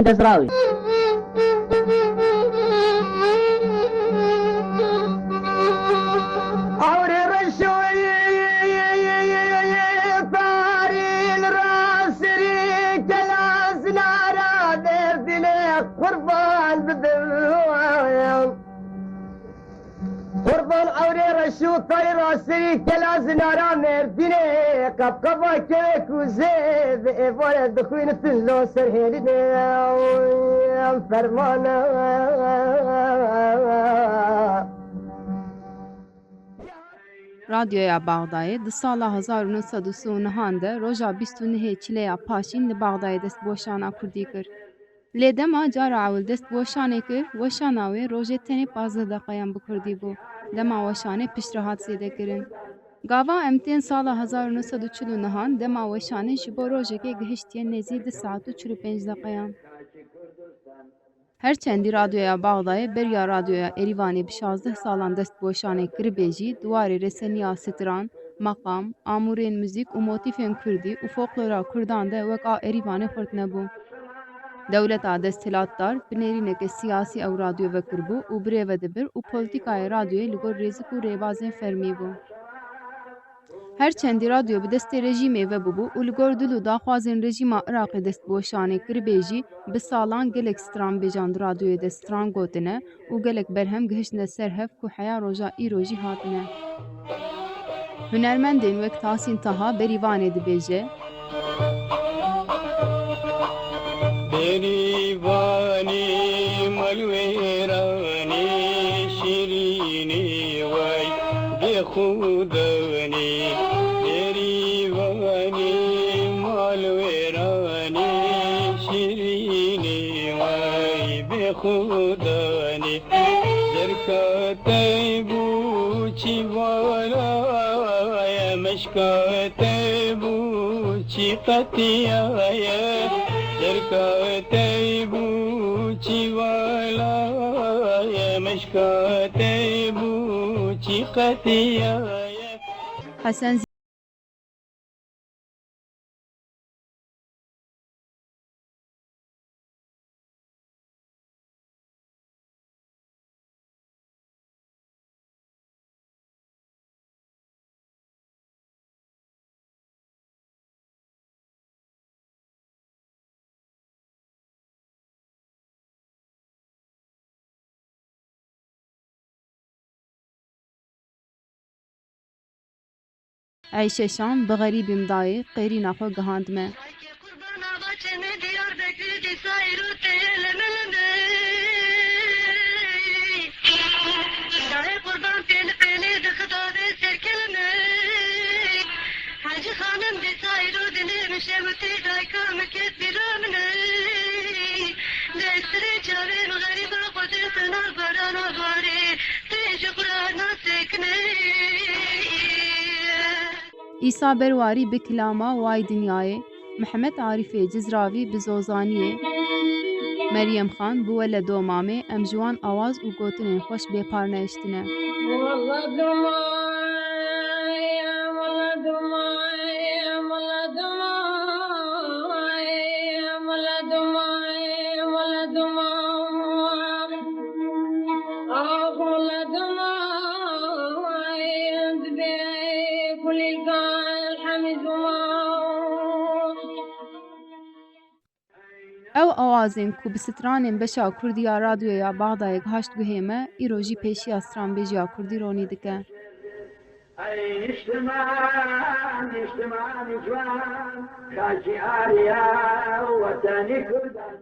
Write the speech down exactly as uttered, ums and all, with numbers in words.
Dezrawî. Ewrê reşoyê tarî li raserî kela zinara derdînê qurban bibim. Qurban ewrê reş û tayê raserî kela zinara Mêrdînê, qebqeba kevek û zê bi êvarê dixwînitin lo ser hêlînê. Fermana. Radyoya Baxdayê di sala hezar û neh sed û sî û nehan de roja bîst û nehê Çileya Paşîn li Baxdayê dest bi weşana kurdî kir. Lê dema cara ewil dest bi weşanê kir, weşana wê rojê tenê pazdeh deqeyan bi kurdî bû. Dema weşanê piştre hat zêdekirin. Gava em tên sala hezar û neh sed û çil û nehan, dema weşanê ji bo rojekê gihiştiye nêzî du saet û çil û pênc deqeyan. Her çendî Radyoya Baxdayê beriya Radyoya Erîvanê bi şazdeh salan dest bi weşanê kiribê jî, di warê rêseniya stran, meqam, amûrên muzîk û motîfên kurdî û folklora kurdan de wek a Erîvanê xurt nebû. Dewleta desthilatdar bi nêrîneke siyasî ew radyo vekiribû û birêve dibir û polîtîkayê radyoyê li gor rêzik û rêbazên fermî bû. Her çendî radyo bi destê rejîmê ve bûbû û li gor dil û daxwazên rejîma Iraqê dest bi weşanê kiribê jî, bi salan gelek stranbêjan di radyoyê de stran gotine û gelek berhem gihiştine ser hev ku heya roja îro jî hatine. Hunermendên wek Tahsîn Taha berî vanê dibêje. Berîvanê malwêranê şirînê way bêxudanê. Berîvanê malwêranê şirînê way bêxudanê. Derka te bû çî vala ye, meşka te bû çî qetiya ye. Derka te bû çî vala ye, meşka te bû çî qetiya ye. Hesen Eyşe Şam bi xerîbî min dayê qêrîna xwe gihand me. Qurban ava çemê Diyarbekirî dîsa îro teye li min limê. Dayê qurban pêli pêlê dixidavê ser kelmê. Hacî Xanim dîsa îro dinê min şewitî dayka min ket bîra min ê. Desttirê çavê min xerîba xwe dê te nav barana barê. Tê ji xwe re nasekinê. Îsa Berwarî bi kilama Way Dinyayê, Mihemed Arîfê Cizravî bi zozaniyê, Meryem Xan bi Wele Domamê, em ji wan awaz û gotinên xweş bê parne hiştine. Ew awazên ku bi stranên beşa kurdî ya Radyoya Baxdayê gihaşt guhê me, îro jî pêşiya stranbêjiya kurdî ronî dike. Ey niştiman, niştiman ciwan, xakî ariya wetenî kurdan.